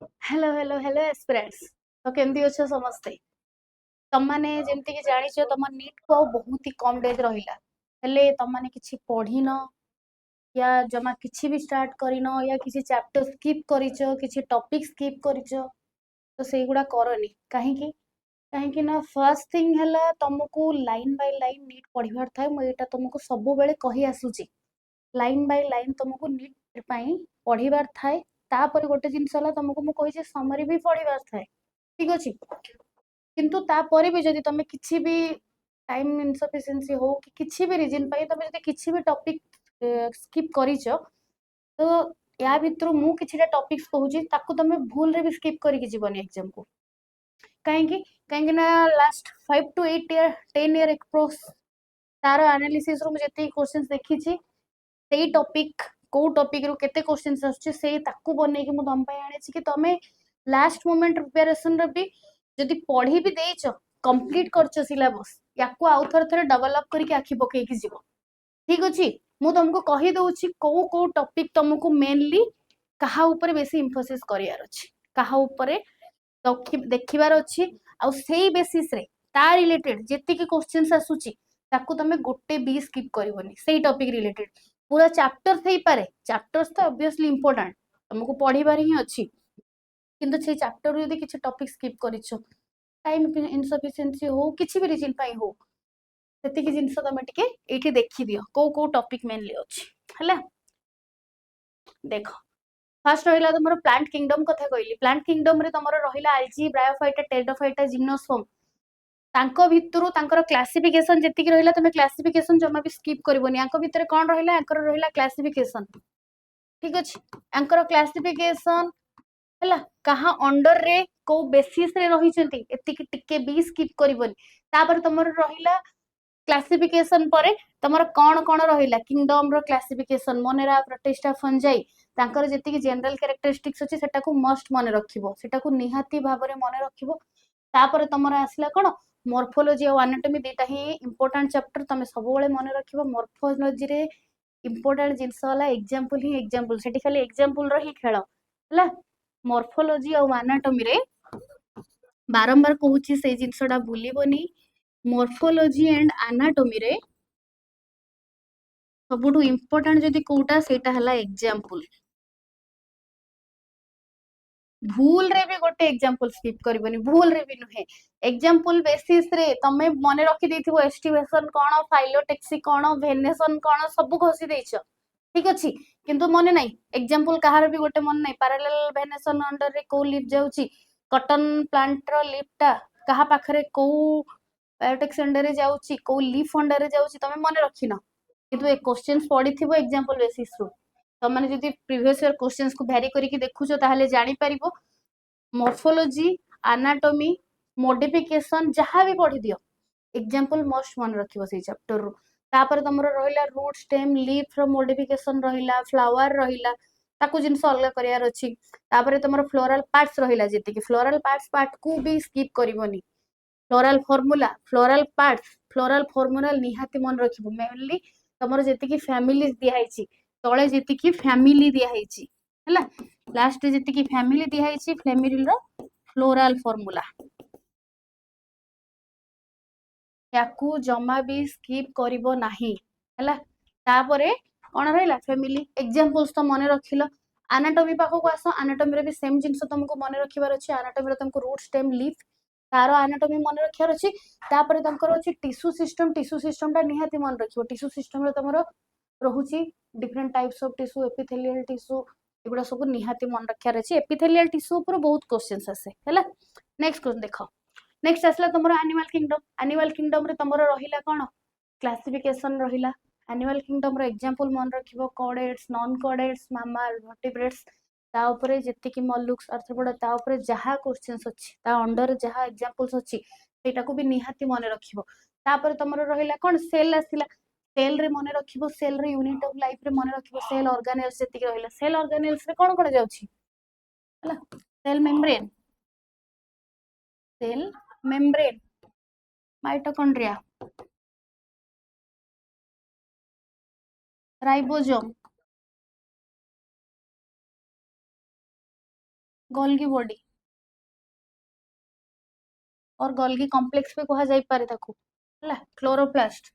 Hello hello hello ଆସ୍ପିରାଣ୍ଟସ୍। ତ କେମିତି ଅଛ ସମସ୍ତେ? ତମମାନେ ଯେମିତିକି ଜାଣିଛ, ତମ ନିଟ୍କୁ ଆଉ ବହୁତ ହି କମ୍ ଡେଜ୍ ରହିଲା। ହେଲେ ତମମାନେ କିଛି ପଢ଼ିନ ୟା ଜମା କିଛି ବି ଷ୍ଟାର୍ଟ କରିନ ୟା କିଛି ଚାପ୍ଟର ସ୍କିପ୍ କରିଛ, କିଛି ଟପିକ୍ ସ୍କିପ୍ କରିଛ, ତ ସେଇଗୁଡ଼ା କରନି। କାହିଁକି? କାହିଁକି ନା ଫାର୍ଷ୍ଟ ଥିଙ୍ଗ ହେଲା, ତମକୁ ଲାଇନ୍ ବାଇ ଲାଇନ୍ ନିଟ୍ ପଢ଼ିବାର ଥାଏ। ମୁଁ ଏଇଟା ତମକୁ ସବୁବେଳେ କହି ଆସୁଛି, ଲାଇନ୍ ବାଇ ଲାଇନ୍ ତମକୁ ନିଟ୍ ପାଇଁ ପଢ଼ିବାର ଥାଏ। ତାପରେ ଗୋଟେ ଜିନିଷ ହେଲା, ତମକୁ ମୁଁ କହିଛି ସମରି ବି ପଢ଼ିବାର ଥାଏ, ଠିକ ଅଛି? କିନ୍ତୁ ତାପରେ ବି ଯଦି ତମେ କିଛି ବି ଟାଇମ୍ ଇନସଫିସିଏନ୍ସି ହଉ କି କିଛି ବି ରିଜନ୍ ପାଇଁ ତମେ ଯଦି କିଛି ବି ଟପିକ୍ ସ୍କିପ୍ କରିଛ, ତ ୟା ଭିତରୁ ମୁଁ କିଛିଟା ଟପିକ୍ସ କହୁଛି, ତାକୁ ତମେ ଭୁଲରେ ବି ସ୍କିପ୍ କରିକି ଯିବନି ଏକ୍ଜାମକୁ। କାହିଁକି? କାହିଁକି ନା ଲାଷ୍ଟ 5 ଟୁ 8 ଇୟର, 10 ଇୟର ଏକ୍ସପ୍ରୋକ୍ସ ତାର ଆନାଲିସିସ୍ରୁ ମୁଁ ଯେତିକି କୋଶ୍ଚିନ୍ସ ଦେଖିଛି, ସେଇ ଟପିକ୍ କୋଉ ଟପିକ୍ରୁ କେତେ କୋଶ୍ଚିନ୍ସ ଆସୁଛି, ସେଇ ତାକୁ ବନେଇକି ମୁଁ ତମ ପାଇଁ ଆଣିଛି କି ତମେ ଲାଷ୍ଟ ମୋମେଣ୍ଟ ପ୍ରିପାରେସନର ବି ଯଦି ପଢି ବି ଦେଇଛ, କମ୍ପ୍ଲିଟ୍ କରିଛ ସିଲାବସ୍, ୟାକୁ ଆଉ ଥରେ ଥରେ ଡେଭଲପ୍ କରିକି ଆଖି ପକେଇକି ଯିବ, ଠିକ ଅଛି? ମୁଁ ତମକୁ କହିଦଉଛି କୋଉ କୋଉ ଟପିକ୍ ତମକୁ ମେନଲି କାହା ଉପରେ ବେଶୀ ଇମ୍ଫୋସିସ୍ କରିବାର ଅଛି, କାହା ଉପରେ ଦେଖିବାର ଅଛି, ଆଉ ସେଇ ବେସିସରେ ତା ରିଲେଟେଡ୍ ଯେତିକି କୋଶ୍ଚିନ୍ସ ଆସୁଛି, ତାକୁ ତମେ ଗୋଟେ ବି ସ୍କିପ୍ କରିବନି। ସେଇ ଟପିକ୍ ରିଲେଟେଡ୍ ପୁରା ଚାପ୍ଟର ହେଇପାରେ। ଚାପ୍ଟର୍ସ ତ ଅବଭିୟସଲି ଇମ୍ପୋର୍ଟାଣ୍ଟ, ତମକୁ ପଢିବାର ହିଁ ଅଛି। କିନ୍ତୁ ସେଇ ଚାପ୍ଟରରୁ ଯଦି କିଛି ଟପିକ୍ ସ୍କିପ୍ କରିଛ, ଟାଇମ୍ ଇନସଫିସିଏନ୍ସି ହଉ, କିଛି ବି ରିଜନ୍ ପାଇଁ ହଉ, ସେତିକି ଜିନିଷ ତମେ ଟିକେ ଏଇଠି ଦେଖିଦିଅ, କୋଉ କୋଉ ଟପିକ୍ ମେନଲି ଅଛି। ହେଲା, ଦେଖ, ଫାର୍ଷ୍ଟ ରହିଲା ତମର ପ୍ଲାଣ୍ଟ କିଙ୍ଗଡମ କଥା କହିଲି। ପ୍ଲାଣ୍ଟ କିଙ୍ଗଡମ ରେ ତମର ରହିଲା ଆଲଜି, ବ୍ରାୟୋଫାଇଟା, ଟେରିଡୋଫାଇଟା, ଜିମ୍ନୋସ୍ପର୍ମ। ତାଙ୍କ ଭିତରୁ ତାଙ୍କର କ୍ଲାସିଫିକେସନ ଯେତିକି ରହିଲା, ତମେ କ୍ଲାସିଫିକେସନ ଜମା ବି ସ୍କିପ୍ କରିବନି। ୟାଙ୍କ ଭିତରେ କଣ ରହିଲା? ୟାଙ୍କର ରହିଲା କ୍ଲାସିଫିକେସନ, ଠିକ ଅଛି? ୟାଙ୍କର କ୍ଲାସିଫିକେସନ ହେଲା, କାହା ଅଣ୍ଡରରେ କୋଉ ବେସିସ ରେ ରହିଛନ୍ତି, ଏତିକି ଟିକେ ବି ସ୍କିପ୍ କରିବନି। ତାପରେ ତମର ରହିଲା କ୍ଲାସିଫିକେସନ ପରେ ତମର କଣ କଣ ରହିଲା? କିଙ୍ଗଡମ ର କ୍ଲାସିଫିକେସନ, ମୋନେରା, ପ୍ରୋଟିଷ୍ଟା, ଫଞ୍ଜାଇ, ତାଙ୍କର ଯେତିକି ଜେନେରାଲ କ୍ୟାରେକ୍ଟରିଷ୍ଟିକ୍ସ ଅଛି, ସେଟାକୁ ମଷ୍ଟ ମନେ ରଖିବ, ସେଟାକୁ ନିହାତି ଭାବରେ ମନେ ରଖିବ। ତାପରେ ତମର ଆସିଲା କଣ? ମର୍ଫୋଲୋଜି ଆଉ ଆନାଟୋମି, ଦିଟା ହିଁ ଇମ୍ପୋର୍ଟାଣ୍ଟ ଚାପ୍ଟର, ତମେ ସବୁବେଳେ ମନେ ରଖିବ। ମର୍ଫୋଲୋଜିରେ ଇମ୍ପୋର୍ଟାଣ୍ଟ ଜିନିଷ ହେଲା ଏକ୍ଜାମ୍ପଲ ହିଁ ଏକ୍ଜାମ୍ପଲ। ସେଠି ଖାଲି ଏକ୍ଜାମ୍ପଲ ର ହିଁ ଖେଳ ହେଲା। ମର୍ଫୋଲୋଜି ଆଉ ଆନାଟୋମିରେ ବାରମ୍ବାର କହୁଛି, ସେଇ ଜିନିଷଟା ଭୁଲିବନି। ମର୍ଫୋଲୋଜି ଆଣ୍ଡ ଆନାଟୋମିରେ ସବୁଠୁ ଇମ୍ପୋର୍ଟାଣ୍ଟ ଯଦି କୋଉଟା, ସେଇଟା ହେଲା ଏକ୍ଜାମ୍ପଲ। ଭୁଲରେ ବି ଗୋଟେ ଏକ୍ଜାମ୍ପଲ ସ୍କିପ୍ କରିବନି, ଭୁଲରେ ବି ନୁହେଁ। ଏକ୍ଜାମ୍ପଲ ବେସିସ ରେ ତମେ ମନେ ରଖିଦେଇଥିବ ଏଷ୍ଟିଭେସନ କଣ, ଫାଇଲୋଟେକ୍ସି କଣ, ଭେନେସନ କଣ, ସବୁ ଘୋଷି ଦେଇଛ, ଠିକ ଅଛି? କିନ୍ତୁ ମନେ ନାହିଁ ଏକ୍ଜାମ୍ପଲ କାହାର ବି ଗୋଟେ ମନେ ନାହିଁ। ପାରାଲେଲ ଭେନେସନ ଅଣ୍ଡରରେ କୋଉ ଲିଫ୍ ଯାଉଛି, କଟନ ପ୍ଲାଣ୍ଟ ର ଲିଫ୍ ଟା କାହା ପାଖରେ, କୋଉ ବାୟୋଟେକ୍ସ ଅଣ୍ଡରରେ ଯାଉଛି, କୋଉ ଲିଫ୍ ଅଣ୍ଡରରେ ଯାଉଛି, ତମେ ମନେ ରଖିନ। କିନ୍ତୁ ଏ କୋଶ୍ଚିନ୍ସ ପଡିଥିବ ଏକ୍ଜାମ୍ପଲ ବେସିସ ରୁ। ତମେ ଯଦି ପ୍ରିଭିୟସ ଇୟର କୋଶ୍ଚିନ୍ସ କୁ ଭ୍ୟାରି କରିକି ଦେଖୁଛ, ତାହେଲେ ଜାଣିପାରିବ। ମର୍ଫୋଲୋଜି, ଆନାଟୋମି, ମୋଡିଫିକେସନ ଯାହା ବି ପଢିଦିଅ, ଏକ୍ଜାମ୍ପଲ ମଷ୍ଟ ମନେ ରଖିବ ସେଇ ଚାପ୍ଟରରୁ। ତାପରେ ତମର ରହିଲା ରୁଟ୍, ଷ୍ଟେମ୍, ଲିଫ୍ ର ମୋଡିଫିକେସନ ରହିଲା, ଫ୍ଲାୱାର ରହିଲା, ତାକୁ ଜିନିଷ ଅଲଗା କରିବାର ଅଛି। ତାପରେ ତମର ଫ୍ଲୋରାଲ ପାର୍ଟସ ରହିଲା ଯେତିକି, ଫ୍ଲୋରାଲ ପାର୍ଟସ ପାର୍ଟକୁ ବି ସ୍କିପ୍ କରିବନି। Floral formula, floral parts, floral formula ନିହାତି ମନେ ରଖିବ। ମେନଲି ତମର ଯେତିକି ଫ୍ୟାମିଲି ଦିଆହେଇଛି ତଳେ, ଯେତିକି ଫ୍ୟାମିଲି ଦିଆହେଇଛି, ହେଲା, ଲାଷ୍ଟରେ ଯେତିକି ଫ୍ୟାମିଲି ଦିଆହେଇଛି, ଫ୍ୟାମିଲିର ଫ୍ଲୋରାଲ ଫର୍ମୁଲା, ୟାକୁ ଜମା ବି ସ୍କିପ୍ କରିବ ନାହିଁ। ହେଲା, ତାପରେ କଣ ରହିଲା? ଫ୍ୟାମିଲି ଏକ୍ଜାମ୍ପଲ୍ସ ତ ମନେ ରଖିଲ। ଆନାଟୋମି ପାଖକୁ ଆସ। ଆନାଟୋମିରେ ବି ସେମ୍ ଜିନିଷ ତମକୁ ମନେ ରଖିବାର ଅଛି। ଆନାଟୋମିରେ ତମକୁ ରୁଟ୍, ଷ୍ଟେମ୍, ଲିଫ୍, ତାର ଆନାଟୋମି ମନେ ରଖିବାର ଅଛି। ତାପରେ ତାଙ୍କର ଅଛି ଟିସୁ ସିଷ୍ଟମ। ଟିସୁ ସିଷ୍ଟମଟା ନିହାତି ମନେ ରଖିବ। ଟିସୁ ସିଷ୍ଟମରେ ତମର ରହୁଛି different types of tissue, epithelial tissue, ଏଗୁଡ଼ା ସବୁ ନିହାତି ମନେ ରଖିବାର ଅଛି। ଏପିଥେଲିଆଲ ଟିସୁ ଉପରୁ ବହୁତ କ୍ୱେଶ୍ଚନ୍ସ ଆସେ। ହେଲା, ନେକ୍ସଟ କ୍ୱେଶ୍ଚନ ଦେଖ। ନେକ୍ସଟ ଆସିଲା ତମର ଆନିମାଲ କିଙ୍ଗଡମ। ଆନିମାଲ କିଙ୍ଗଡମରେ ତମର ରହିଲା କଣ? କ୍ଲାସିଫିକେସନ ରହିଲା। ଆନିମାଲ କିଙ୍ଗଡମର ଏକ୍ଜାମ୍ପଲ ମନେ ରଖିବ, କର୍ଡେଟ୍ସ, ନନ୍ କର୍ଡେଟ୍ସ, ମାମାଲ, ଭର୍ଟିବ୍ରେଟ୍ସ। ତା ଉପରେ ଯେତିକି ମଲୁକ୍ସ, ଆର୍ଥ୍ରୋପୋଡା, ତା ଉପରେ ଯାହା କ୍ୱେଶ୍ଚନ୍ସ ଅଛି, ତା ଅଣ୍ଡରରେ ଯାହା ଏକ୍ଜାମ୍ପଲ୍ସ ଅଛି, ସେଇଟାକୁ ବି ନିହାତି ମନେ ରଖିବ। ତାପରେ ତମର ରହିଲା କଣ? ସେଲ୍ ଆସିଲା। ସେଲ୍ ରେ ମନେ ରଖିବ, ସେଲ୍ ରେ ୟୁନିଟ୍ ଅଫ ଲାଇଫ ରେ ମନେ ରଖିବ ସେଲ୍ ଅର୍ଗାନେଲ୍ସ ଯେତିକି ରହିଲା। ସେଲ୍ ଅର୍ଗାନେଲ୍ସ ରେ କଣ କଣ ଯାଉଛି? ହେଲା, cell membrane, cell membrane, mitochondria, ribosome, Golgi body और गोल्गी कॉम्प्लेक्स ବି କୁହାଯାଇପାରେ ତାକୁ, ହେଲା। କ୍ଲୋରୋପ୍ଲାଷ୍ଟ,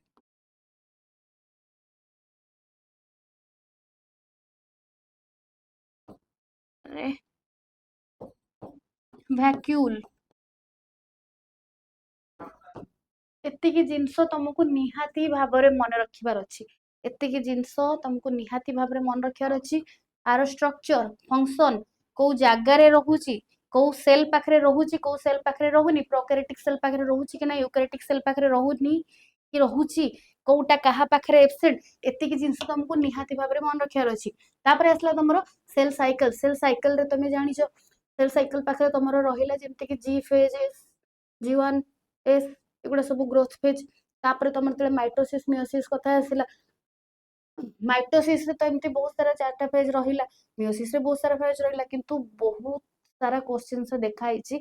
ଆରେ, ଭ୍ୟାକ୍ୟୁଲ। ଏତିକି ଜିନିଷ ତମକୁ ନିହାତି ଭାବରେ ମନେ ରଖିବାର ଅଛି। ଏତିକି ଜିନିଷ ତମକୁ ନିହାତି ଭାବରେ ମନେ ରଖିବାର ଅଛି। ଆର ଷ୍ଟ୍ରକ୍ଚର, ଫଙ୍କସନ, କୋଉ ଜାଗାରେ ରହୁଛି, କୋଉ ସେଲ୍ ପାଖରେ ରହୁଛି, କୋଉ ସେଲ୍ ପାଖରେ ରହୁନି, ପ୍ରୋକାରିଓଟିକ ସେଲ୍ ପାଖରେ ରହୁଛି କି ନା ୟୁକାରିଓଟିକ ସେଲ୍ ପାଖରେ ରହୁନି କି ରହୁଛି, କୋଉଟା କାହା ପାଖରେ ଏବସେଣ୍ଟ, ଏତିକି ଜିନିଷ ତମକୁ ନିହାତି ଭାବରେ ମନେ ରଖିବାର ଅଛି। ତାପରେ ଆସିଲା ତମର ସେଲ୍ ସାଇକେଲ। ସେଲ୍ ସାଇକେଲରେ ତମେ ଜାଣିଛ, ସେଲ୍ ସାଇକେଲ ପାଖରେ ତମର ରହିଲା ଯେମିତିକି G phase, S, G1, S, ଏଗୁଡ଼ା ସବୁ ଗ୍ରୋଥ ଫେଜ୍। ତାପରେ ତମର ଯେତେବେଳେ ମାଇଟୋସିସ୍, ମିଓସିସ୍ କଥା ଆସିଲା, ମାଇଟୋସିସ୍ ରେ ତ ଏମିତି ବହୁତ ସାରା ଚାରିଟା ଫେଜ୍ ରହିଲା, ମିଓସିସ୍ ରେ ବହୁତ ସାରା ଫେଜ୍ ରହିଲା। କିନ୍ତୁ ବହୁତ ସାରା କୋଶ୍ଚିନ୍ସ ଦେଖା ହେଇଛି,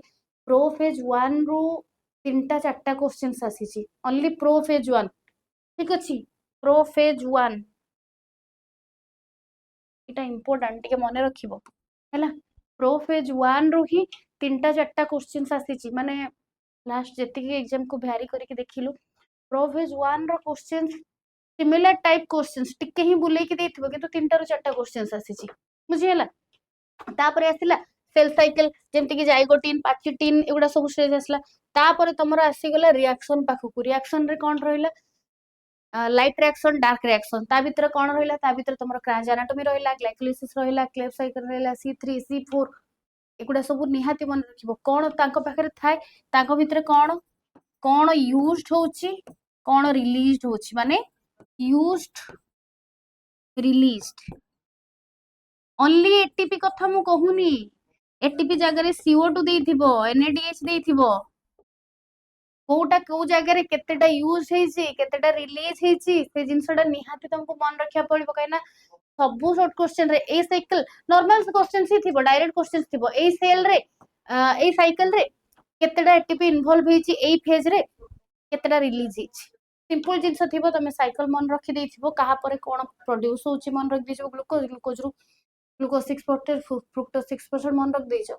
ପ୍ରୋ ଫେଜ୍ ୱାନ୍ ରୁ ତିନିଟା ଚାରିଟା କୋଶ୍ଚିନ୍ସ ଆସିଛି, ଅନଲି ପ୍ରୋ ଫେଜ୍ ୱାନ୍। ଠିକ ଅଛି? ପ୍ରୋ ଫେଜ୍ ୱାନ୍ ଏଇଟା ଇମ୍ପୋର୍ଟାଣ୍ଟ, ଟିକେ ମନେ ରଖିବ, ହେଲା। ପ୍ରୋ ଫେଜ୍ ୱାନ୍ ରୁ ହିଁ ତିନିଟା ଚାରିଟା କୋଶ୍ଚିନ୍ସ ଆସିଛି। ମାନେ ଲାଷ୍ଟ ଯେତିକି ଏକ୍ଜାମକୁ ଭ୍ୟାରି କରିକି ଦେଖିଲୁ, ପ୍ରୋ ଫେଜ୍ ୱାନ୍ ର କୋଶ୍ଚିନ୍ସ, ସିମିଲାର ଟାଇପ୍ କୋଶ୍ଚିନ୍ସ, ଟିକେ ହିଁ ବୁଲେଇକି ଦେଇଥିବ, କିନ୍ତୁ ତିନିଟାରୁ ଚାରିଟା କୋଶ୍ଚିନ୍ସ ଆସିଛି। ବୁଝିହେଲା? ତାପରେ ଆସିଲା ସେଲ୍ ସାଇକେଲ, ଯେମିତିକି ଜାଇଗୋଟିନ୍, ପାଚିଟିନ୍, ଏଗୁଡ଼ା ସବୁ ଷ୍ଟେଜ୍ ଆସିଲା। ତାପରେ ତମର ଆସିଗଲା ରିଆକ୍ସନ ପାଖକୁ। ରିଆକ୍ସନରେ କଣ ରହିଲା? Light reaction, dark reaction. ତା ଭିତରେ କଣ ରହିଲା? ତା ଭିତରେ ତମର କ୍ରାଞ୍ଜ ଆନାଟୋମି ରହିଲା, ଗ୍ଲାଇକୋଲିସିସ୍ ରହିଲା, କ୍ରେବ୍ ସାଇକେଲ ରହିଲା, C3, C4, ଏଗୁଡ଼ା ସବୁ ନିହାତି ମନେ ରଖିବ। କଣ ତାଙ୍କ ପାଖରେ ଥାଏ, ତାଙ୍କ ଭିତରେ କଣ କଣ ୟୁଜଡ ହଉଛି, କଣ ରିଲିଜଡ ହଉଛି, ମାନେ ୟୁଜଡ, ରିଲିଜଡ। ଅନଲି ଏଟିପି କଥା ମୁଁ କହୁନି। ଏଟିପି ଜାଗାରେ CO2 ଦେଇଥିବ, ଏନଏଡିଏଚ ଦେଇଥିବ। କୋଉଟା କୋଉ ଜାଗାରେ କେତେଟା ୟୁଜ ହେଇଛି, କେତେଟା ରିଲିଜ ହେଇଛି, ସେ ଜିନିଷଟା ନିହାତି ତମକୁ ମନେ ରଖିବାକୁ ପଡିବ। କାହିଁକି ନା ସବୁ ସର୍ଟ କ୍ୱେଶ୍ଚନ ରେ ଏଇ ସାଇକେଲ, ନର୍ମାଲ କ୍ୱେଶ୍ଚନ ହିଁ ଥିବ, ଡାଇରେକ୍ଟ କ୍ୱେଶ୍ଚନ ଥିବ, ଏଇ ସେଲ ରେ, ଏଇ ସାଇକେଲ ରେ କେତେଟା ଏଟିପି ଇନଭଲଭ ହେଇଛି, ଏଇ ଫେଜ ରେ କେତେଟା ରିଲିଜ ହେଇଛି। ସିମ୍ପଲ ଜିନିଷ ଥିବ, ତମେ ସାଇକେଲ ମନେ ରଖିଦେଇଥିବ, କାହା ପରେ କଣ ପ୍ରଡ୍ୟୁସ ହଉଛି ମନେ ରଖିଦେଇଥିବ। ଗ୍ଲୁକୋଜ, ଗ୍ଲୁକୋଜରୁ ଗ୍ଲୁକୋଜ 6 ଫ୍ରୁକ୍ଟୋଜ 6 ମନେ ରଖିଦେଇଛ।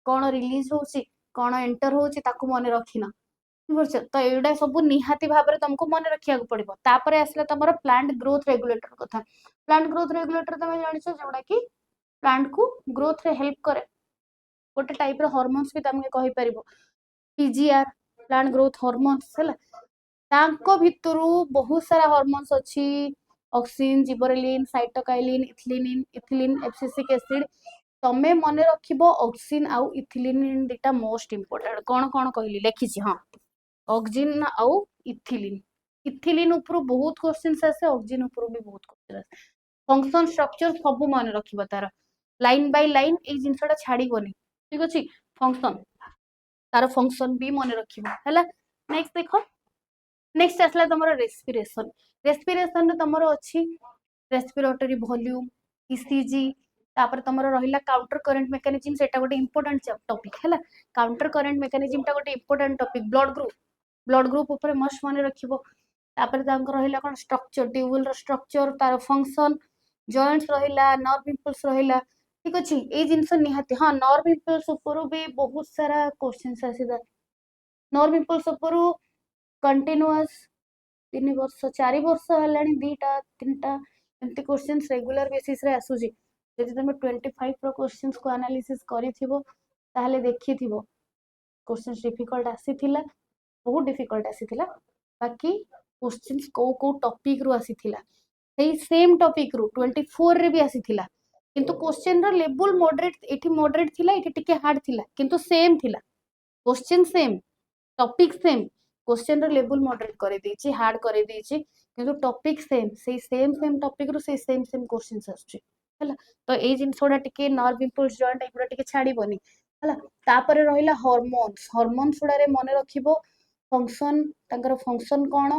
କଣ ରିଲିଜ ହଉଛି, କଣ ଏଣ୍ଟର ହଉଛି, ତାକୁ ମନେ ରଖିନ, ବୁଝିପାରୁଛ ତ? ଏଇଗୁଡ଼ା ସବୁ ନିହାତି ଭାବରେ ତମକୁ ମନେ ରଖିବାକୁ ପଡିବ। ତାପରେ ଆସିଲା ତମର ପ୍ଲାଣ୍ଟ ଗ୍ରୋଥ ରେଗୁଲେଟର କଥା। ପ୍ଲାଣ୍ଟ ଗ୍ରୋଥ ରେଗୁଲେଟର ତମେ ଜାଣିଛ, ଯୋଉଟା କି ପ୍ଲାଣ୍ଟ କୁ ଗ୍ରୋଥ ରେ ହେଲ୍ପ କରେ। ଗୋଟେ ଟାଇପ ର ହରମୋନ୍ସ ବି ତମେ କହିପାରିବ, ପିଜିଆର, ପ୍ଲାଣ୍ଟ ଗ୍ରୋଥ ହରମୋନ୍ସ, ହେଲା। ତାଙ୍କ ଭିତରୁ ବହୁତ ସାରା ହରମୋନ୍ସ ଅଛି: ଅକ୍ସିନ, ଜିବରେଲିନ, ସାଇଟୋକାଇନିନ, ଇଥିଲିନ, ଇଥିଲିନ, ଏବସିସିକ ଏସିଡ। ତମେ ମନେ ରଖିବ ଅକ୍ସିନ ଆଉ ଇଥିଲିନ ଦିଟା ମୋଷ୍ଟ ଇମ୍ପୋର୍ଟାଣ୍ଟ। କଣ କଣ କହିଲି? ଲେଖିଛି, ହଁ। ଅକ୍ସିନ ଆଉ ଇଥିଲିନ। ଇଥିଲିନ ଉପରୁ ବହୁତ କ୍ୱେଶ୍ଚିନ୍ସ ଆସେ, ଅକ୍ସିନ ଉପରୁ ବି ବହୁତ କ୍ୱେଶ୍ଚିନ୍ ଆସେ। ଫଙ୍କସନ, ଷ୍ଟ୍ରକ୍ଚର ସବୁ ମନେ ରଖିବ ତାର, ଲାଇନ ବାଇ ଲାଇନ। ଏଇ ଜିନିଷଟା ଛାଡିବନି, ଠିକ ଅଛି? ଫଙ୍କସନ, ତାର ଫଙ୍କସନ ବି ମନେ ରଖିବ, ହେଲା। ନେକ୍ସଟ ଦେଖ, ନେକ୍ସଟ ଆସିଲା ତମର ରେସ୍ପିରେସନ। ରେସ୍ପିରେସନରେ ତମର ଅଛି ରେସ୍ପିରେଟୋରୀ ଭଲ୍ୟୁମ, ଇସିଜି। ତାପରେ ତମର ରହିଲା କାଉଣ୍ଟର କରେଣ୍ଟ ମେକାନିଜିମ। ସେଟା ଗୋଟେ ଇମ୍ପୋର୍ଟାଣ୍ଟ ଟପିକ, ହେଲା। କାଉଣ୍ଟର କରେଣ୍ଟ ମେକାନିଜିମଟା ଗୋଟେ important topic. Blood group, blood group ଉପରେ ମଷ୍ଟ ମନେ ରଖିବ। ତାପରେ ତାଙ୍କର ରହିଲା କଣ? ଷ୍ଟ୍ରକ୍ଚର, ଟ୍ୟୁବୁଲର ଷ୍ଟ୍ରକ୍ଚର, ତାର ଫଙ୍କସନ, ଜଏଣ୍ଟସ ରହିଲା, ନର୍ଭ ଇମ୍ପଲ୍ସ ରହିଲା। ଠିକ ଅଛି? ଏଇ ଜିନିଷ ନିହାତି। ହଁ, ନର୍ଭ ଇମ୍ପଲ୍ସ ଉପରୁ ବି ବହୁତ ସାରା କ୍ୱେଶ୍ଚିନ୍ସ ଆସିଥାଏ। ନର୍ଭ ଇମ୍ପଲ୍ସ ଉପରୁ କଣ୍ଟିନ୍ୟୁଅସ୍ 3 ବର୍ଷ, 4 ବର୍ଷ ହେଲାଣି, ଦିଟା ତିନିଟା ଏମିତି କ୍ୱେଶ୍ଚିନ୍ସ ରେଗୁଲାର ବେସିସରେ ଆସୁଛି। ଯଦି ତମେ 25ର କ୍ୱେଶ୍ଚିନ୍ସକୁ ଆନାଲିସିସ୍ କରିଥିବ, ତାହେଲେ ଦେଖିଥିବ କ୍ୱେଶ୍ଚିନ୍ସ ଡିଫିକଲ୍ଟ ଆସିଥିଲା, ବହୁତ ଡିଫିକଲ୍ଟ ଆସିଥିଲା। ବାକି କ୍ୱେଶ୍ଚିନ୍ସ କୋଉ କୋଉ ଟପିକରୁ ଆସିଥିଲା, ସେଇ ସେମ୍ ଟପିକରୁ 24ରେ ବି ଆସିଥିଲା। କିନ୍ତୁ କ୍ୱେଶ୍ଚିନ୍ର ଲେବୁଲ ମଡରେଟ୍, ଏଠି ମଡରେଟ୍ ଥିଲା, ଏଠି ଟିକେ ହାର୍ଡ ଥିଲା, କିନ୍ତୁ ସେମ୍ ଥିଲା। କ୍ୱେଶ୍ଚିନ୍ ସେମ୍, ଟପିକ ସେମ୍, କ୍ୱେଶ୍ଚିନ୍ର ଲେବୁଲ ମଡରେଟ୍ କରିଦେଇଛି, ହାର୍ଡ କରିଦେଇଛି, କିନ୍ତୁ ଟପିକ ସେମ୍। ସେଇ ସେମ୍ ସେମ୍ ଟପିକରୁ ସେଇ ସେମ୍ ସେମ୍ କ୍ୱେଶ୍ଚିନ୍ସ ଆସୁଛି, ହେଲା। ତ ଏଇ ଜିନିଷ ଗୁଡ଼ା ଟିକେ, ନର୍ଭ ଇମ୍ପଲ୍ସ, ଜଏଣ୍ଟ, ଏଗୁଡ଼ା ଟିକେ ଛାଡ଼ିବନି, ହେଲା। ତାପରେ ରହିଲା ହରମୋନ୍ସ। ହରମୋନ୍ସ ଗୁଡ଼ାରେ ମନେ ରଖିବ ଫଙ୍କସନ, ତାଙ୍କର ଫଙ୍କସନ କ'ଣ,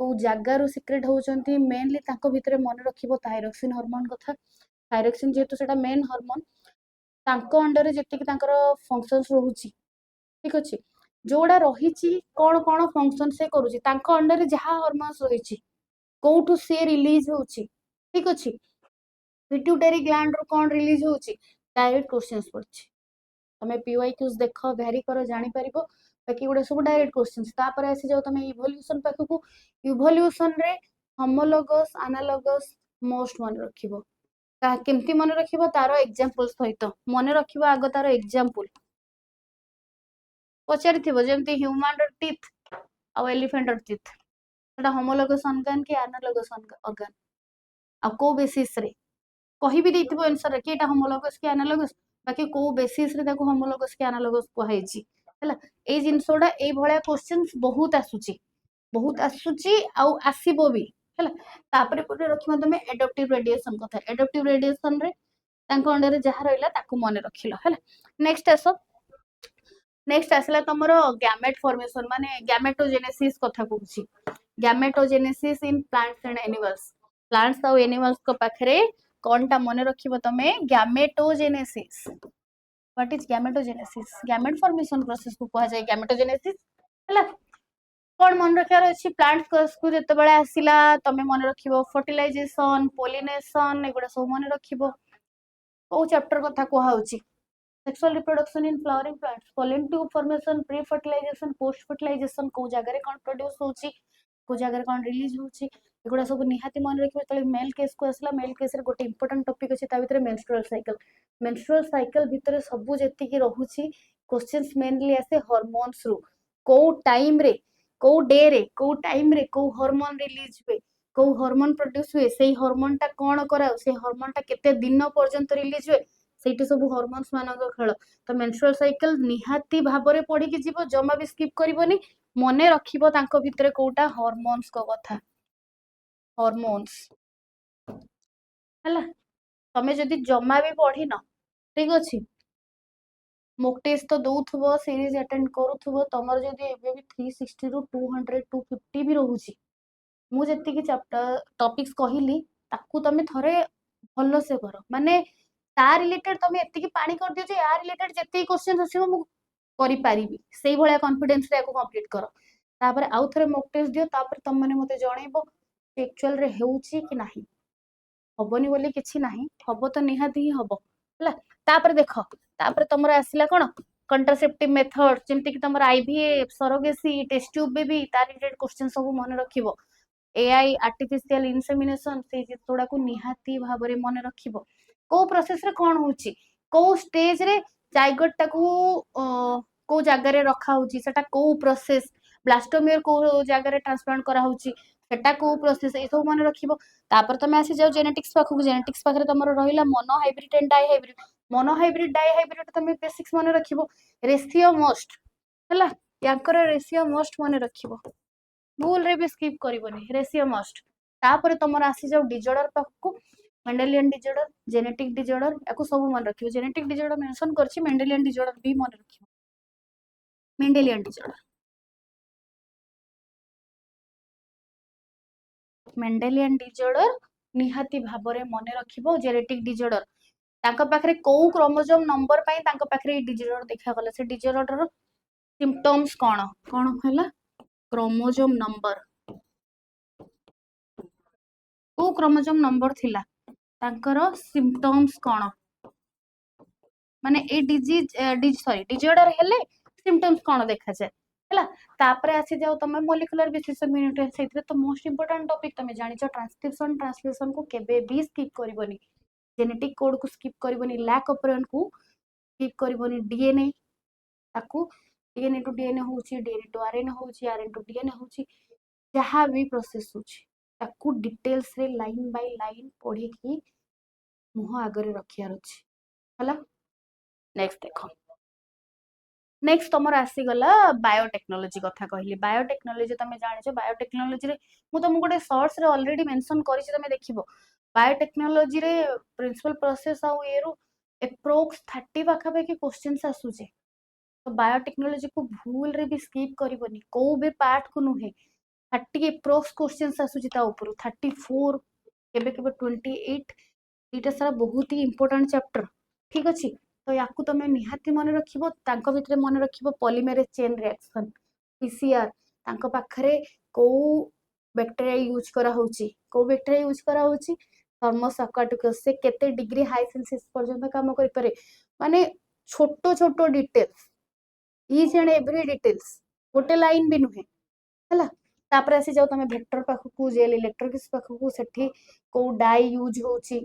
କୋଉ ଜାଗାରୁ ସିକ୍ରେଟ୍ ହଉଛନ୍ତି। ମେନଲି ତାଙ୍କ ଭିତରେ ମନେ ରଖିବ ଥାଇରକ୍ସିନ ହରମୋନ କଥା। ଥାଇରକ୍ସିନ ଯେହେତୁ ସେଟା ମେନ୍ ହରମୋନ, ତାଙ୍କ ଅଣ୍ଡରରେ ଯେତିକି ତାଙ୍କର ଫଙ୍କସନ୍ସ ରହୁଛି, ଠିକ ଅଛି, ଯୋଉଟା ରହିଛି, କଣ କଣ ଫଙ୍କସନ ସେ କରୁଛି, ତାଙ୍କ ଅଣ୍ଡରରେ ଯାହା ହରମୋନ୍ସ ରହିଛି, କୋଉଠୁ ସିଏ ରିଲିଜ ହଉଛି, ଠିକ ଅଛି, ପିଟ୍ୟୁଟାରୀ ଗ୍ଲାଣ୍ଡରୁ କଣ ରିଲିଜ ହଉଛି, ଡାଇରେକ୍ଟ କ୍ୱେଶ୍ଚନ୍ସ ପଡିଛି। ତମେ ପିୱାଇକ୍ୟୁଜ ଦେଖ, ଭ୍ୟାରି କର, ଜାଣିପାରିବ। ବାକି ଏଗୁଡ଼ା ସବୁ ଡାଇରେକ୍ଟ କ୍ୱେଶ୍ଚିନ୍ସ। ତାପରେ ଆସିଯାଅ ତମେ ଇଭଲ୍ୟୁସନ ପାଖକୁ। ଇଭଲ୍ୟୁସନରେ ହୋମୋଲୋଗସ୍, ଆନାଲୋଗସ୍ ମୋଷ୍ଟ ମନେ ରଖିବ। କେମିତି ମନେ ରଖିବ? ତାର ଏକ୍ଜାମ୍ପଲ ସହିତ ମନେ ରଖିବ। ଆଗ ତାର ଏକ୍ଜାମ୍ପଲ ପଚାରିଥିବ, ଯେମିତି ହ୍ୟୁମାନର ଟିଥ୍ ଆଉ ଏଲିଫେଣ୍ଟର ଟିଥ୍, ସେଟା ହୋମୋଲୋଗସ୍ ଅର୍ଗାନ କି ଆନାଲୋଗସ୍ ଅର୍ଗାନ, ଆଉ କୋଉ ବେସିସରେ କହିବି ଦେଇଥିବ ଆନ୍ସର କି ଏଇଟା ହୋମୋଲୋଗସ୍ କି ଆନାଲୋଗସ୍, ବାକି କୋଉ ବେସିସରେ ତାକୁ ହୋମୋଲୋଗସ୍ କି ଆନାଲୋଗସ୍ କୁହାଯାଇଛି। ହେଲା, ଏଇ ଜିନିଷ ଗୁଡା, ଏଇଭଳିଆ କ୍ୱେଶ୍ଚିନ୍ସ ବହୁତ ଆସୁଛି, ବହୁତ ଆସୁଛି ଆଉ ଆସିବ ବି। ହେଲା, ତାପରେ ପରେ ରଖିବ ତମେ ଆଡପ୍ଟିଭ ରେଡିଏସନ କଥା। ଆଡପ୍ଟିଭ ରେଡିଏସନ ରେ ତାଙ୍କ ଅଣ୍ଡରରେ ଯାହା ରହିଲା, ତାକୁ ମନେ ରଖିଲ। ହେଲା, ନେକ୍ସଟ ଆସ। ନେକ୍ସଟ ଆସିଲା ତମର ଗ୍ୟାମେଟ ଫର୍ମେସନ, ମାନେ ଗ୍ୟାମେଟୋଜେନେସିସ୍ କଥା କହୁଛି। Gametogenesis in plants and animals. Plants ଆଉ ଏନିମାଲ୍ସ ଙ୍କ ପାଖରେ କଣଟା ମନେ ରଖିବ ତମେ? ଗ୍ୟାମେଟୋଜେନେସିସ୍। What is gametogenesis? Gamete formation process କୁ କୁହାଯାଏ ଗ୍ୟାମେଟୋଜେନେସିସ୍। ହେଲା, କଣ ମନେ ରଖିବାର ଅଛି? ପ୍ଲାଣ୍ଟ କୁ ଯେତେବେଳେ ଆସିଲା, ତମେ ମନେ ରଖିବ ଫର୍ଟିଲାଇଜେସନ, ପୋଲିନେସନ, ଏଗୁଡା ସବୁ ମନେ ରଖିବ। କୋଉ ଚାପ୍ଟର କଥା କୁହାହଉଛି? Sexual reproduction in flowering plants, pollen tube formation, pre fertilization, post fertilization, କୋଉ ଜାଗାରେ କଣ ପ୍ରଡ୍ୟୁସ ହଉଛି, କୋଉ ଜାଗାରେ କଣ ରିଲିଜ ହଉଛି, ଏଗୁଡା ସବୁ ନିହାତି ମନେ ରଖିବ। ଯେତେବେଳେ ମେଲ୍ କେସ୍ କୁ ଆସିଲା, ମେଲ୍ କେସରେ ଗୋଟେ ଇମ୍ପୋର୍ଟାଣ୍ଟ ଟପିକ ଅଛି ତା ଭିତରେ, ମେନଷ୍ଟ୍ରୁଆଲ ସାଇକେଲ। ମେନଷ୍ଟ୍ରୁଆଲ ସାଇକେଲ ଭିତରେ ସବୁ ଯେତିକି ରହୁଛି କ୍ୱେଶ୍ଚିନ୍ସ, ମେନଲି ଆସେ ହରମୋନ୍ସ ରୁ। କୋଉ ଟାଇମରେ, କୋଉ ଡେରେ, କୋଉ ଟାଇମରେ କୋଉ ହରମୋନ ରିଲିଜ ହୁଏ, କୋଉ ହରମୋନ ପ୍ରଡ୍ୟୁସ ହୁଏ, ସେଇ ହରମୋନଟା କଣ କରାଉ, ସେଇ ହରମୋନଟା କେତେ ଦିନ ପର୍ଯ୍ୟନ୍ତ ରିଲିଜ ହୁଏ, ସେଇଠି ସବୁ ହରମୋନ୍ସ ମାନଙ୍କ ଖେଳ। ତ ମେନଷ୍ଟ୍ରୁଆଲ ସାଇକେଲ ନିହାତି ଭାବରେ ପଢିକି ଯିବ, ଜମା ବି ସ୍କିପ୍ କରିବନି। ମନେ ରଖିବ ତାଙ୍କ ଭିତରେ କୋଉଟା, ହରମୋନ୍ସଙ୍କ କଥା, ହରମୋନ୍ସ। ହେଲା, ତମେ ଯଦି ଜମା ବି ପଢିନ, ଠିକ ଅଛି, ମୋକ୍ ଟେଷ୍ଟ ତ ଦଉଥିବ, ସିରିଜ ଆଟେଣ୍ଡ କରୁଥିବ, ତମର ଯଦି ଏବେ ବି 360ରୁ 200, 250 ବି ରହୁଛି, ମୁଁ ଯେତିକି ଚାପ୍ଟର ଟପିକ୍ସ କହିଲି, ତାକୁ ତମେ ଥରେ ଭଲସେ କର। ମାନେ ତା ରିଲେଟେଡ ତମେ ଏତିକି ପାଣି କରିଦିଅ ଯେ ୟା ରିଲେଟେଡ ଯେତିକି କ୍ୱେଶ୍ଚନ ଆସିବ ମୁଁ କରିପାରିବି, ସେଇଭଳିଆ କନଫିଡେନ୍ସରେ ୟାକୁ କମ୍ପ୍ଲିଟ କର। ତାପରେ ଆଉ ଥରେ ମୋକ୍ ଟେଷ୍ଟ ଦିଅ। ତାପରେ ତମମାନେ ମତେ ଜଣେଇବ ଆକ୍ଚୁଆଲରେ ହେଉଛି କି ନାହିଁ। ହବନି ବୋଲି କିଛି ନାହିଁ, ହବ ତ ନିହାତି ହିଁ ହବ। ହେଲା, ତାପରେ ଦେଖ, ତାପରେ ତମର ଆସିଲା କଣ? କଣ୍ଟ୍ରାସେପ୍ଟିଭ ମେଥଡ, ଯେମିତି କି ତମର IVF, surrogacy, test tube baby, ତା ରିଲେଟେଡ କ୍ୱେଶ୍ଚନ ସବୁ ମନେ ରଖିବ। ଏଆଇ, ଆର୍ଟିଫିସିଆଲ ଇନସେମିନେସନ, ସେଇ ଜିନିଷ ଗୁଡାକୁ ନିହାତି ଭାବରେ ମନେ ରଖିବ। କୋଉ ପ୍ରୋସେସରେ କଣ ହଉଛି, କୋଉ ଷ୍ଟେଜରେ ଜାଇଗୋଟ ଟାକୁ କୋଉ ଜାଗାରେ ରଖା ହଉଛି, ସେଟା କୋଉ ପ୍ରୋସେସ, ବ୍ଲାଷ୍ଟୋମିୟର କୋଉ ଜାଗାରେ ଟ୍ରାନ୍ସପ୍ଲାଣ୍ଟ କରାହଉଛି, ସେଟା କୋଉ ପ୍ରୋସେସ, ଏଇ ସବୁ ମନେ ରଖିବ। ତାପରେ ତମେ ଆସିଯାଅ ଜେନେଟିକ୍ସ ପାଖକୁ। ଜେନେଟିକ୍ସ ପାଖରେ ତମର ରହିଲା mono hybrid and di hybrid. Mono hybrid, di hybrid ତମେ ବେସିକ୍ସ ମନେ ରଖିବ। ରେସିଓ ମଷ୍ଟ। ହେଲା, ୟାଙ୍କର ରେସିଓ ମଷ୍ଟ ମନେ ରଖିବ, ଭୁଲରେ ବି ସ୍କିପ୍ କରିବନି ରେସିଓ ମଷ୍ଟ। ତାପରେ ତମର ଆସିଯାଉ ଡିଜର୍ଡର ପାଖକୁ। ମେଣ୍ଡେଲିଆନ ଡିଜର୍ଡର, ଜେନେଟିକ ଡିଜର୍ଡର, ୟାକୁ ସବୁ ମନେ ରଖିବ। ଜେନେଟିକ ଡିଜର୍ଡର ମେନସନ କରିଛି, ମେଣ୍ଡେଲିଆନ ଡିଜର୍ଡର ବି ମନେ ରଖିବ। ମେଣ୍ଡେଲିଆନ ଡିଜର୍ଡର, ମେଣ୍ଡେଲିଆନ ଡିଜର୍ଡର ନିହାତି ଭାବରେ ମନେ ରଖିବ। ଜେନେଟିକ ଡିଜର୍ଡର, ତାଙ୍କ ପାଖରେ କୋଉ କ୍ରୋମୋଜୋମ ନମ୍ବର ପାଇଁ ତାଙ୍କ ପାଖରେ ଏଇ ଡିଜର୍ଡର ଦେଖାଗଲା, ସେ ଡିଜର୍ଡରର ସିମ୍ପଟମ୍ସ କଣ କଣ ହେଲା, କ୍ରୋମୋଜୋମ ନମ୍ବର, କୋଉ କ୍ରୋମୋଜୋମ ନମ୍ବର ଥିଲା, ତାଙ୍କର ସିମ୍ପଟମ୍ସ କଣ, ମାନେ ଏଇ ଡିଜିଜ, ସରି, ଡିଜର୍ଡର ହେଲେ ସିମ୍ପଟମ୍ସ କଣ ଦେଖାଯାଏ। ହେଲା, ତାପରେ ଆସିଯାଉ ତମେ ମୋଲିକୁଲାର ବେସିସ୍ ଅଫ ଇନହେରିଟାନ୍ସ। ସେଇଥିରେ ତ ମୋଷ୍ଟ ଇମ୍ପୋର୍ଟାଣ୍ଟ ଟପିକ ତମେ ଜାଣିଛ, ଟ୍ରାନ୍ସକ୍ରିପସନ, ଟ୍ରାନ୍ସଲେସନ କୁ କେବେ ବି ସ୍କିପ୍ କରିବନି, ଜେନେଟିକ କୋଡ କୁ ସ୍କିପ୍ କରିବନି, ଲାକ୍ ଅପରନ୍ କୁ ସ୍କିପ୍ କରିବନି। ଡିଏନଏ, ତାକୁ ଡିଏନଏ ଟୁ ଡିଏନଏ ହଉଛି, ଡିଏନଏ ଟୁ ଆରଏନଏ ହଉଛି, ଆରଏନଏ ଟୁ ଡିଏନଏ ହଉଛି, ଯାହା ବି ପ୍ରୋସେସ ହଉଛି, ତାକୁ ଡିଟେଲ୍ସରେ ଲାଇନ ବାଇ ଲାଇନ ପଢିକି ମୁହଁ ଆଗରେ ରଖିବାର ଅଛି। ହେଲା, ନେକ୍ସଟ ଦେଖ। ନେକ୍ସଟ ତମର ଆସିଗଲା ବାୟୋଟେକ୍ନୋଲୋଜି କଥା କହିଲି। ବାୟୋଟେକ୍ନୋଲୋଜି ତମେ ଜାଣିଛ, ବାୟୋଟେକ୍ନୋଲୋଜିରେ ମୁଁ ତମକୁ ଗୋଟେ ସର୍ଟସରେ ଅଲରେଡି ମେନସନ କରିଛି, ତମେ ଦେଖିବ। ବାୟୋଟେକ୍ନୋଲୋଜିରେ ପ୍ରିନ୍ସିପାଲ ପ୍ରୋସେସ ଆଉ ଇଏରୁ ଏପ୍ରୋକ୍ସ 30 ପାଖାପାଖି କ୍ୱେଶ୍ଚିନ୍ସ ଆସୁଛି। ତ ବାୟୋଟେକ୍ନୋଲୋଜିକୁ ଭୁଲରେ ବି ସ୍କିପ୍ କରିବନି, କୋଉ ବି ପାର୍ଟକୁ ନୁହେଁ। 30 ଏପ୍ରୋକ୍ସ କ୍ୱେଶ୍ଚିନ୍ସ ଆସୁଛି ତା ଉପରୁ, 34, କେବେ କେବେ 28। ଏଇଟା ସାରା ବହୁତ ହି ଇମ୍ପୋର୍ଟାଣ୍ଟ ଚାପ୍ଟର, ଠିକ ଅଛି? ତ ୟାକୁ ତମେ ନିହାତି ମନେ ରଖିବ। ତାଙ୍କ ଭିତରେ ମନେ ରଖିବ ପଲିମେରେଜ ଚେନ୍ ରିଆକ୍ସନ, ପିସିଆର, ତାଙ୍କ ପାଖରେ କୋଉ ବ୍ୟାକ୍ଟେରିଆ ୟୁଜ୍ କରାହଉଛି, କୋଉ ବ୍ୟାକ୍ଟେରିଆ ୟୁଜ୍ କରାହଉଛି, ଥର୍ମସ୍ ଆକ୍ୱାଟିକସ୍, ସେ କେତେ ଡିଗ୍ରୀ ହାଇ ସେଲସିୟସ ପର୍ଯ୍ୟନ୍ତ କାମ କରିପାରେ, ମାନେ ଛୋଟ ଛୋଟ details, each and every details, ଗୋଟେ ଲାଇନ୍ ବି ନୁହେଁ, ହେଲା। ତାପରେ ଆସିଯାଉ ତମେ ଭେକ୍ଟର ପାଖକୁ, ଜେଲ୍ ଇଲେକ୍ଟ୍ରୋଫୋରେସିସ୍ ପାଖକୁ। ସେଠି କୋଉ ଡାଇ ୟୁଜ୍ ହଉଛି,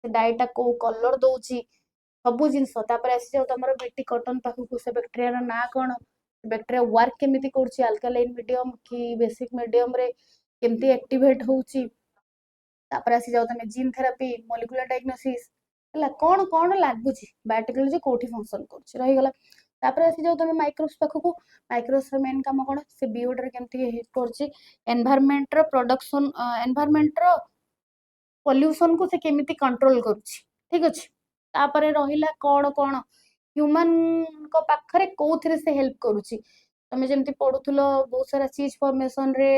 ସେ ଡାଇଟା କୋଉ କଲର ଦଉଛି, ସବୁ ଜିନିଷ। ତାପରେ ଆସିଯାଉ ତମର ବିଟି କଟନ ପାଖକୁ। ସେ ବ୍ୟାକ୍ଟେରିଆର ନାଁ କଣ, ବ୍ୟାକ୍ଟେରିଆ ୱାର୍କ କେମିତି କରୁଛି, ଆଲକାଲାଇନ୍ ମିଡିୟମ କି ବେସିକ ମିଡିୟମରେ କେମିତି ଆକ୍ଟିଭେଟ୍ ହଉଛି। ତାପରେ ଆସିଯାଉ ତମେ ଜିନ୍ ଥେରାପି, ମଲିକୁଲାର ଡାଇଗ୍ନୋସିସ୍, ହେଲା, କଣ କଣ ଲାଗୁଛି, ବାୟୋଟେକ୍ନୋଲୋଜି କୋଉଠି ଫଙ୍କସନ କରୁଛି, ରହିଗଲା। ତାପରେ ଆସିଯାଉ ତମେ ମାଇକ୍ରୋବ୍ସ ପାଖକୁ। ମାଇକ୍ରୋବ୍ସର ମେନ୍ କାମ କଣ, ସେ ବିଓଟାରେ କେମିତି ହେଲ୍ପ କରୁଛି, ଏନଭାରମେଣ୍ଟର ପ୍ରଡକ୍ସନ, ଏନଭାରମେଣ୍ଟର ପଲ୍ୟୁସନକୁ ସେ କେମିତି କଣ୍ଟ୍ରୋଲ କରୁଛି, ଠିକ ଅଛି। ତାପରେ ରହିଲା କଣ କଣ, ହ୍ୟୁମାନଙ୍କ ପାଖରେ କୋଉଥିରେ ସେ ହେଲ୍ପ କରୁଛି। ତମେ ଯେମିତି ପଢୁଥିଲ ବହୁତ ସାରା ଚିଜ୍ ଫର୍ମେସନରେ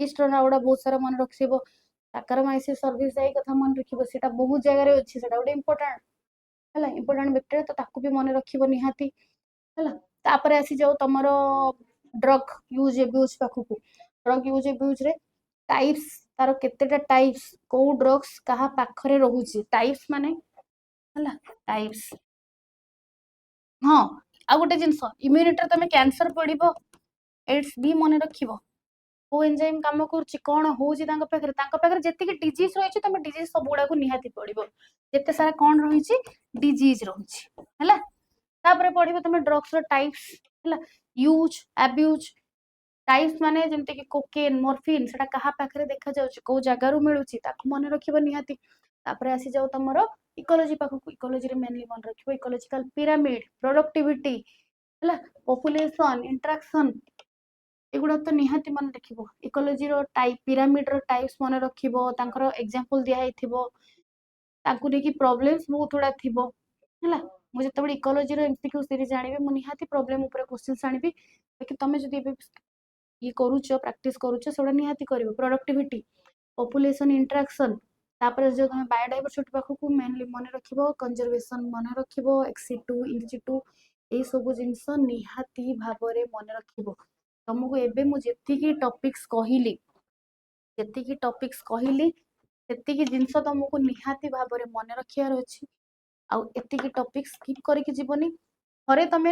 ଇଷ୍ଟର ନାଁ ଗୁଡ଼ା ବହୁତ ସାରା ମନେ ରଖିଥିବ। ସାକାରୋମାଇସିସ୍ ସର୍ଭିସାଇ କଥା ମନେ ରଖିବ, ସେଇଟା ବହୁତ ଜାଗାରେ ଅଛି, ସେଇଟା ଗୋଟେ ଇମ୍ପୋର୍ଟାଣ୍ଟ, ହେଲା, ଇମ୍ପୋର୍ଟାଣ୍ଟ ବ୍ୟାକ୍ଟେରିଆ, ତ ତାକୁ ବି ମନେ ରଖିବ ନିହାତି, ହେଲା। ତାପରେ ଆସିଯାଉ ତମର ଡ୍ରଗ୍ ୟୁଜ୍ ଏବ୍ୟୁଜ୍ ପାଖକୁ। ଡ୍ରଗ୍ ୟୁଜ୍ ଏବ୍ୟୁଜ୍ରେ ଟାଇପ୍ସ, ତାର କେତେଟା ଟାଇପ୍ସ, କୋଉ ଡ୍ରଗ୍ସ କାହା ପାଖରେ ରହୁଛି, ଟାଇପ୍ସ ମାନେ, ହେଲା, ଟାଇପ୍ସ। ହଁ, ଆଉ ଗୋଟେ ଜିନିଷ, ଇମ୍ୟୁନିଟିରେ ତମେ କ୍ୟାନ୍ସର ପଢିବ, ଏଡ୍ସ ବି ମନେ ରଖିବ। କୋଉ ଏନଜାଇମ୍ କାମ କରୁଛି, କଣ ହଉଛି ତାଙ୍କ ପାଖରେ। ତାଙ୍କ ପାଖରେ ଯେତିକି ଡିଜିଜ୍ ରହିଛି, ତମେ ଡିଜିଜ୍ ସବୁ ଗୁଡାକୁ ନିହାତି ପଢିବ। ଯେତେ ସାରା କଣ ରହିଛି, ଡିଜିଜ୍ ରହୁଛି, ହେଲା। ତାପରେ ପଢିବ ତମେ ଡ୍ରଗ୍ସର ଟାଇପ୍ସ, ହେଲା, ୟୁଜ୍, ଆବ୍ୟୁଜ୍, ଟାଇପ୍ସ ମାନେ ଯେମିତିକି କୋକେନ୍, ମର୍ଫିନ୍, ସେଟା କାହା ପାଖରେ ଦେଖାଯାଉଛି, କୋଉ ଜାଗାରୁ ମିଳୁଛି, ତାକୁ ମନେ ରଖିବ ନିହାତି। ତାପରେ ଆସିଯାଉ ତମର ଇକୋଲୋଜି ପାଖକୁ। ଇକୋଲୋଜିରେ ମେନଲି ମନେ ରଖିବ ଇକୋଲୋଜିକାଲ ପିରାମିଡ, ପ୍ରଡକ୍ଟିଭିଟି, ହେଲା, ପପୁଲେସନ, ଇଣ୍ଟରାକ୍ସନ, ଏଗୁଡ଼ା ତ ନିହାତି ମନେ ରଖିବ। ଇକୋଲୋଜିର ଟାଇପ, ପିରାମିଡର ଟାଇପ୍ସ ମନେ ରଖିବ। ତାଙ୍କର ଏକ୍ଜାମ୍ପଲ ଦିଆ ହେଇଥିବ, ତାଙ୍କୁ ନେଇକି ପ୍ରୋବ୍ଲେମ୍ସ ବହୁତ ଗୁଡ଼ା ଥିବ, ହେଲା। ମୁଁ ଯେତେବେଳେ ଇକୋଲୋଜିର ଏମସିକ୍ୟୁ ସିରିଜ ଆଣିବି, ମୁଁ ନିହାତି ପ୍ରୋବ୍ଲେମ ଉପରେ କ୍ୱେଶ୍ଚିନ୍ସ ଆଣିବି। ବାକି ତମେ ଯଦି ଏବେ ଇଏ କରୁଛ, ପ୍ରାକ୍ଟିସ କରୁଛ, ସେଗୁଡ଼ା ନିହାତି କରିବ। Productivity, population interaction. ତାପରେ ଯୋଉ ତମେ ବାୟୋଡାଇଭରସିଟି ପାଖକୁ, ମେନଲି ମନେ ରଖିବ କନଜରଭେସନ, ମନେ ରଖିବ ଏକ୍ସିଟୁ, ଇନସିଟୁ, ଏଇ ସବୁ ଜିନିଷ ନିହାତି ଭାବରେ ମନେ ରଖିବ। ତମକୁ ଏବେ ମୁଁ ଯେତିକି ଟପିକ୍ସ କହିଲି, ସେତିକି ଜିନିଷ ତମକୁ ନିହାତି ଭାବରେ ମନେ ରଖିବାର ଅଛି। ଆଉ ଏତିକି ଟପିକ୍ ସ୍କିପ୍ କରିକି ଯିବନି। ଥରେ ତମେ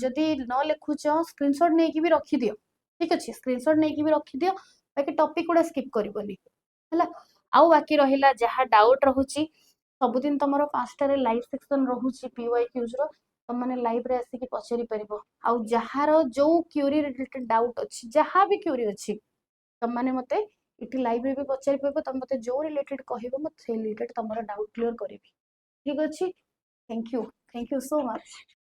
ଯଦି ନ ଲେଖୁଛ, ସ୍କ୍ରିନସଟ୍ ନେଇକି ବି ରଖିଦିଅ, ଠିକ ଅଛି। ସ୍କ୍ରିନସଟ୍ ନେଇକି ବି ରଖିଦିଅ, ବାକି ଟପିକ୍ ଗୁଡ଼ା ସ୍କିପ୍ କରିବନି, ହେଲା। ଆଉ ବାକି ରହିଲା ଯାହା ଡାଉଟ୍ ରହୁଛି, ସବୁଦିନ ତମର 5ଟାରେ ଲାଇଭ୍ ସେକ୍ସନ ରହୁଛି ପିୱାଇ କ୍ୟୁଜ୍ର, ତମମାନେ ଲାଇଭ୍ରେ ଆସିକି ପଚାରି ପାରିବ। ଆଉ ଯାହାର ଯୋଉ କ୍ୟୁରି ରିଲେଟେଡ୍ ଡାଉଟ୍ ଅଛି, ଯାହା ବି କ୍ୟୁରି ଅଛି, ତମମାନେ ମତେ ଏଠି ଲାଇଭ୍ରେ ବି ପଚାରି ପାରିବ। ତମେ ମତେ ଯୋଉ ରିଲେଟେଡ୍ କହିବ, ମୁଁ ସେଇ ରିଲେଟେଡ୍ ତମର ଡାଉଟ୍ କ୍ଲିୟର କରିବି, ଠିକ ଅଛି। Thank you, thank you so much.